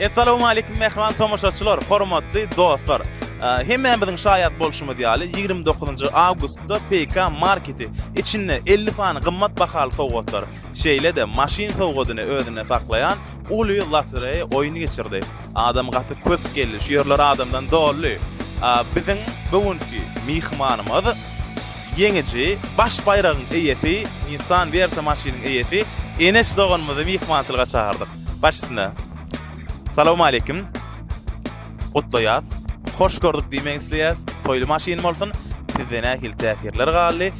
Essalawmaleýkim mähriban tomaşaçylar, hormatly dostlar. Hemmämiziň şaýat bolşumyz ýaly, 29-njy awgustda PK marketi içinde 50 sany gymmat bahaly sowgatlar, şeýle-de maşyn sowgadyny özünde saklaýan uly lotereýa oýun geçirdi. Adam gaty köp geldi, şu ýerler adamdan doldy. Biziň bu günki myhmanymyz ýeňiji, baş baýragyň eýesi, Nissan Versa maşynyň eýesi Eneş doganymyzy myhmançylyga çagyrdyk. Baş üstüne. Salowmaleýkim. Gutlaýas. Hoş gördük diýmek isleýäs. Toýly maşyn bolsun. Sizde nähili täsirler galdy?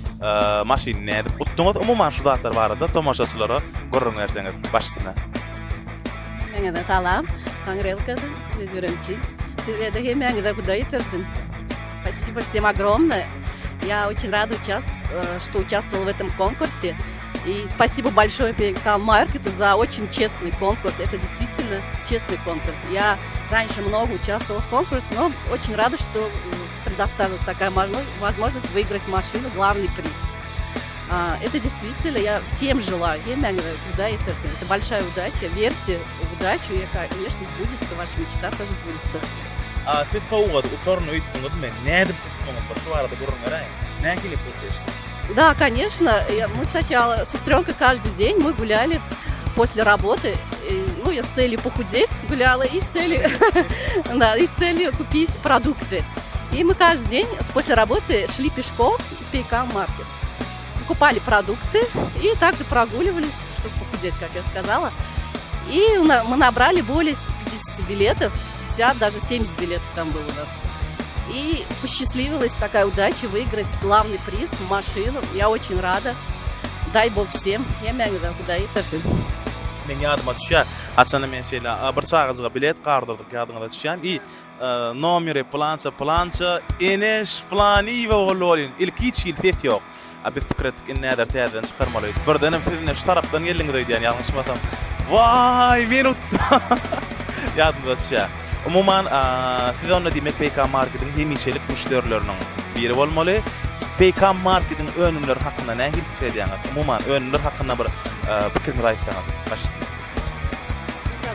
Maşyny nädip utduňyz? Umuman şu zatlar barada tomaşaçylara gürrüň berseňiz. Baş üstüne. Hemmäňize salam. Taňryýalkasyn, Özberemçi. Size-de hemmäňize Hudaý ýetirsin. Спасибо всем огромное. Я очень рада, э, что участвовала в этом конкурсе. И спасибо большое PK Маркету за очень честный конкурс. Это действительно честный конкурс. Я раньше много участвовала в конкурсе, но очень рада, что предоставилась такая возможность выиграть машину, главный приз. А, это действительно, я всем желаю, это большая удача, верьте в удачу, и, конечно, сбудется, ваша мечта тоже сбудется. A siz sowgady utaryn öýtdüňizmi? Nädip utduňyz? Bir şu barada gürrüň beräýiň. Nähili pul geçdi? Да, конечно. Мы сначала с сестренкой каждый день мы гуляли после работы. Ну, я с целью похудеть гуляла и с целью, да, и с целью купить продукты. И мы каждый день после работы шли пешком в PK Маркет. Покупали продукты и также прогуливались, чтобы похудеть, как я сказала. И мы набрали более 50 билетов, 50, даже 70 билетов там было у нас. И посчастливилась такая удача выиграть главный приз, машину. Я очень рада. Дай бог всем. Hudaý ýetirsin. Meň ýadyma düşýär. Haçanda men şeýle bir çagajyga bilet gardyrdyk ýadyňyza düşýärmi? I nomeri pylança pylança Eneş Pylanyýewa boldy welin ilki hiç hili ses ýok. A biz pikir etdik indi näder täzeden çykarmaly öýdüp. Birdenem siz ine şu tarapdan geldiňiz öýdýän ýalňyşmasam. Waý men utdum. Ýadymyza düşýär. Umuman siz onda diýmek PK Marketiň hemişelik müşderileriniň biri bolmaly. PK Marketiň önümleri hakynda nähili pikir edýäňiz? Umuman önümler hakynda bir pikiriňizi aýtsaňyz. Baş üstüne.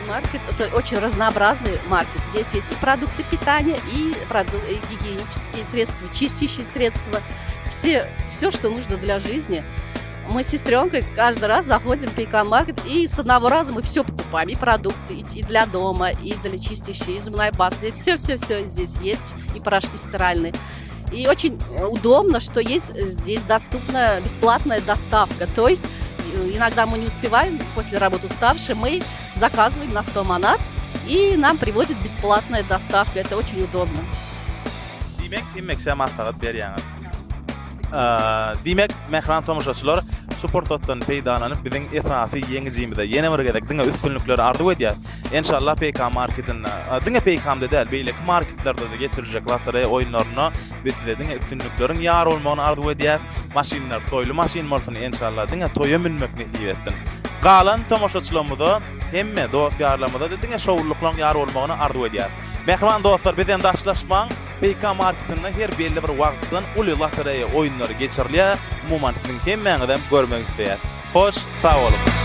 Маркет это очень разнообразный маркет. Здесь есть и продукты питания, и, проду и гигиенические средства, чистящие средства. Все, все, что нужно для жизни. Мы с сестренкой каждый раз заходим в PK Маркет, и с одного раза мы все покупаем. И продукты, и, и для дома, и для чистящие, и зубная паста. Здесь все-все-все здесь есть, и порошки стиральные. И очень удобно, что есть здесь доступная бесплатная доставка. То есть э, иногда мы не успеваем, после работы уставшие, мы заказываем на 100 manat, и нам привозят бесплатная доставка. Это очень удобно. Diýmek, hemmeşe maslahat berýäňiz. Diýmek, mähriban tomaşaçylar, şu pursatdan peýdalanyp biziň esasy ýeňijimize ýene bir gezek diňe üstünlikleri arzuw edýäs. Enşallah PK marketinde, diňe PK-mda däl, beýleki marketlerde-de geçiriljek lotereýa oýunlarynda biz size diňe üstünlikleriň ýar bolmagyny arzuw edýäs. Maşynlar toýly maşyn bolsun, enşallah diňe toýa münmek nesip etsin. Galan tomaşaçylarymyza, hemme dost-ýarlarymyza-da diňe şowlulyklaryň ýar bolmagyny arzuw edýäs. Mähriban dostlar, bizden daşlaşmaň! PK marketinde her belli bir wagtdan uly lotereýa oýunlary geçirilýär. Umuman siziň hemmäňizem görmek isleýäs. Hoş sag boluň!